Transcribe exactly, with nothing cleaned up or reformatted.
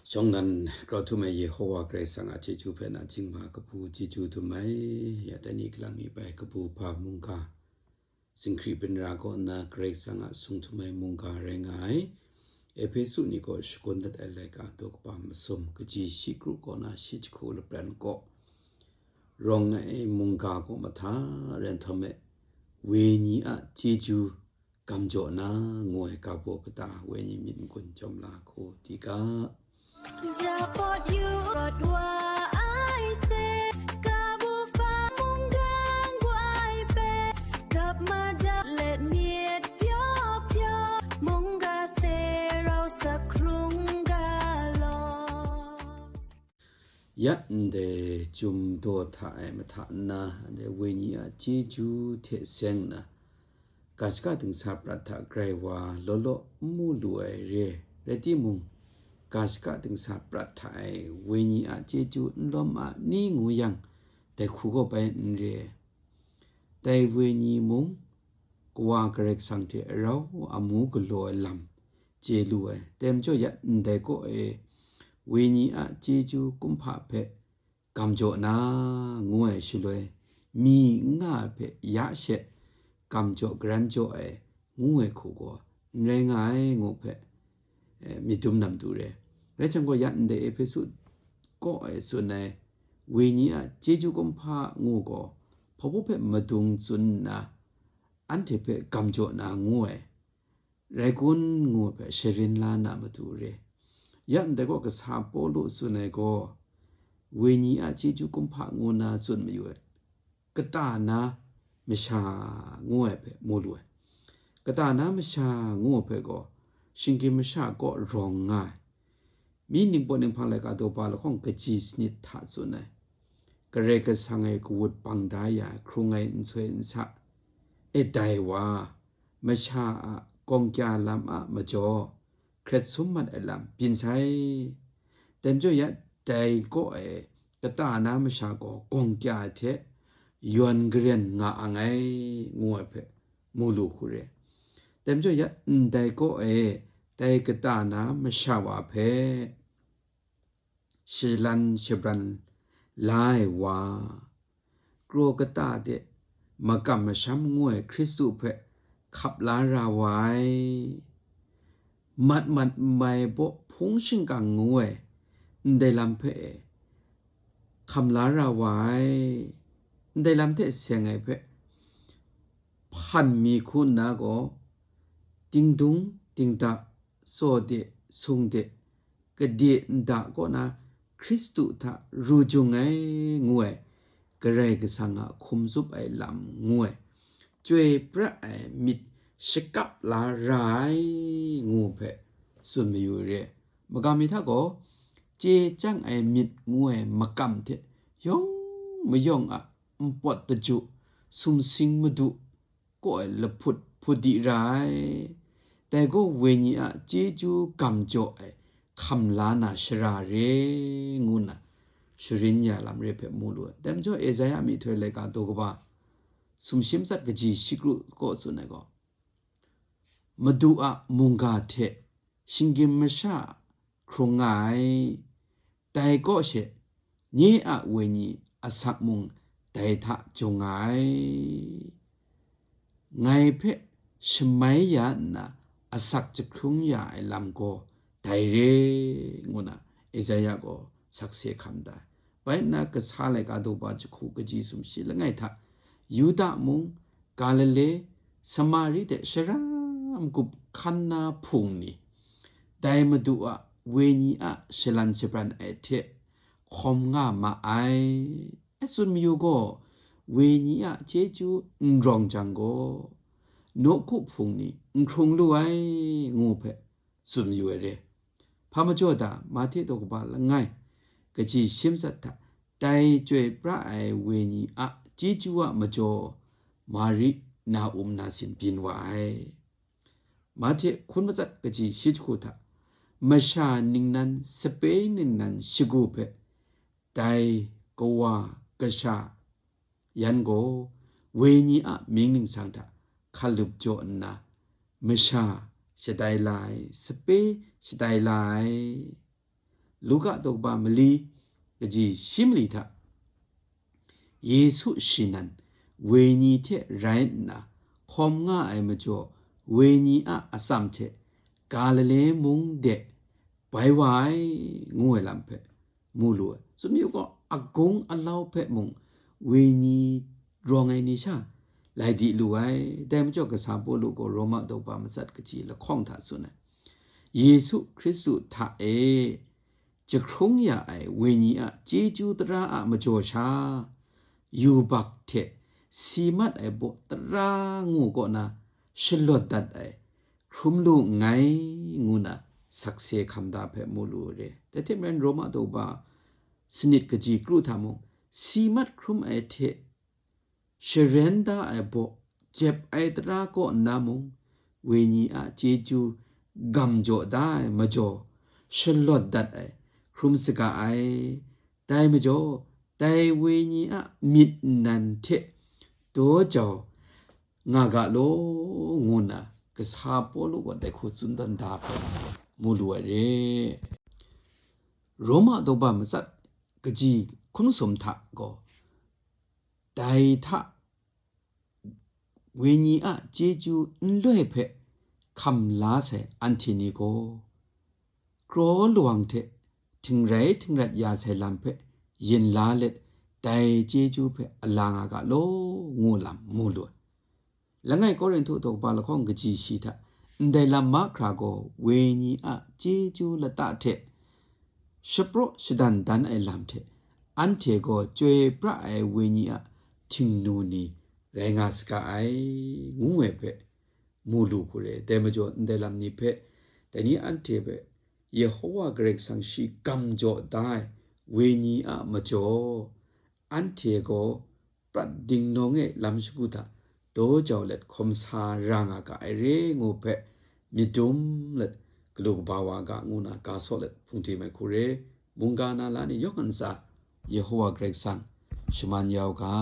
Shawng nnan grau htum ai Yehowa Karai Kasang a chyeju hpe nachying ma kabu chyeju dum ai. Ya dai ni kalang mi bai kabu hpa mungga, singhkri binra kaw nna Karai Kasang a sung htum ai mungga rai nga ai. Ehpesu ni kaw shakawn dat ai laika daw kaba masum, kaji shi kru kaw na shi jahku lapran kaw rawng ai mungga kaw mahta rai nhtawm e, wenyi a chyeju gam jaw na, ngu ai ga baw kata wenyi myit n-gun jawm la hku di ga. จะปลดอยู่รอดว่าไอเซกาบูฟามุงกังไว้เปกับมาดัดเล็ดเมียดเพียวเพียวมงกาเซเราสักครุงกาลอ Ya ndai chyum daw hta ai mahta nna, ndai wenyi a chyeju hte seng nna, ga shaka dingsa prat hta grai wa law law n mu lu ai re, rai timung, ga shaka dingsa prat hta ai wenyi a chyeju n lawm a ni ngu yang, dai hku gaw bai n re ai. Dai wenyi mung, Kawa Karai Kasang hte rau amu galaw ai lam chye lu ai. Dai majaw ya ndai kaw e, wenyi a chyeju kumhpa hpe gam jaw na, ngu ai shaloi, mi n nga ai hpe ya she gam jaw garan jaw ai, ngu ai hku gaw n rai nga ai, ngu hpe, eh, myit dum nam du re. Rai jang gaw, ya ndai Ehpesu kaw e tsun ai, wenyi a chyeju kumhpa ngu gaw, hpaw hpaw hpe madung tsun nna, anhte hpe gam jaw na ngu ai, rai kun ngu ai hpe sharin la na matu re. Ya ndai gaw, kasa Pawlu tsun ai gaw, wenyi a chyeju kumhpa ngu na tsun mayu ai, kata na masha ngu ai hpe mu lu ai. Kata na masha ngu ai hpe gaw, shinggyim masha kaw rawng nga ai. Mi ningpawt ninghpang laika daw ba lahkawng kaji sanit hta tsun ai, Karai Kasang e kawut bang da ya ai hkrung ai nsoi nsa e dai wa, masha a gawng kya lam a majaw, hkret sum mat ai lam byin sai. Dai majaw ya dai kaw e kata na masha gaw gawng kya ai hte yawn garen nga ang ai, ngu ai hpe mu lu hku re. Dai majaw ya ndai kaw e dai kata na masha wa hpe shalan shabran la ai wa, kraw kata de makam masham ngu ai Hkristu hpe hkap la ra wa ai, mat mat n mai baw hpung shingkang ngu ai ndai lam hpe e hkam la ra wa ai, ndai lam hte seng ai hpe hpan mi hku nna gaw, dingdung, dingda, tsaw de, sung de, kade nda kaw na Hkristu hta ru jung ai, ngu ai, Karai Kasang a hkum tsup ai lam ngu ai, chyoi pra ai myit shakap la ra ai, ngu hpe tsun mayu re. Magam mi hta gaw, chye chyang ai myit ngu ai makam hte yawng mayawng a npawt paju, sumsing madu, kaw ai lahput hput di ra ai. Dai gaw wenyi a chyeju gam jaw ai hkam la na shara re, ngu nna sharin ya lam re hpe mu lu ai. Dai majaw Esaia myihtoi laika daw kaba sumshi matsat kaji shi kru kaw tsun ai gaw, Madu a mungga hte shinggyim masha hkrung nga ai, dai kaw she nye a wenyi asak mung dai hta jung nga ai. Ngai hpe shamai ya nna asak jahkrung ya ai lam gaw dai re, ngu na Esaia gaw sakse hkam da ai. Bai nna, kasa laika daw ba jahku kaji sumshi langai hta, Yuda mung, Galile, Samari hte shara mgup hkan na hpung ni, dai Madu a wenyi a shalan shabran ai hte hkawm nga ma ai. Ai tsun mayu gaw, wenyi a chyeju n rawng jang gaw, nawku hpung ni n hkrung lu ai, ngu hpe tsun mayu ai re. Hpa majaw da, Mahte daw kaba langai, kaji shi matsat hta, dai chyoi pra ai wenyi a chyeju a majaw, Mari na um na sin byin wa ai. Mahte hkun matsat kaji shi jahku hta, masha ningnan sape ningnan shagu hpe, dai kawa kasha yan gaw, wenyi a mying ningsang hta hkalup jaw nna, masha shatai la ai, sape shatai la ai, Luka daw kaba mali, kaji shi mali hta, Yesu shi nan, wenyi hte rai nna, hkawm nga ai majaw, wenyi a atsam hte Galile mung de bai wa ai, ngu ai lam hpe mu lu ai. Tsun yu gaw, agung alau hpe mung wenyi rawng ai ni sha lai di lu ai. Dai majaw, kasa Pawlu gaw Roma daw kaba matsat kaji lahkawng hta tsun ai, Yesu Hkristu hta e jahkrung ya ai wenyi a chyeju tara a majaw sha, yubak hte si mat ai baw tara ngu kaw na shalawt dat ai hkrum lu nngai, ngu na sakse hkam da hpe mu lu re. Dai hte maren, Roma daw kaba sanit kaji kru hta mung, si mat hkrum ai hte sharen da ai baw, jep ai tara kaw nna mung, wenyi a chyeju gam jaw da ai majaw, shalawt dat ai hkrum saga ai. Dai majaw, dai wenyi a myit nnan hte daw jau nga ga law, ngu nna kasa Pawlu gaw dai hku tsun dan da hpe mu lu ai re. Roma daw kaba matsat kaji hkun masum hta gaw, dai hta wenyi a chyeju nloi hpe hkam la sai anhte ni gaw, kraw lawang hte htingrai htingrat ya sai lam hpe yin la let, dai chyeju hpe a la nga ga law, ngu lam mu lu ai. Langai Korinhtu daw kaba lahkawng kaji shi hta, ndai lam mahkra gaw wenyi a chyeju lata hte shapraw shadan dan ai lam hte, anhte gaw chyoi pra ai wenyi a htingnu ni rai nga saga ai, ngu ai hpe mu lu hku re. Dai majaw, ndai lam ni hpe, dai ni anhte hpe Yehowa Karai Kasang shi gam jaw da ai wenyi a majaw, anhte gaw prat dingnawng e lam shagu hta daw jau let hkawm sa ra nga ga ai re ngu hpe myit dum let, galu kaba wa ga ngu na ga saw let hpung tim ai hku re. Mungga na la ni yawng a ntsa, Yehowa Karai Kasang shaman ya u ga.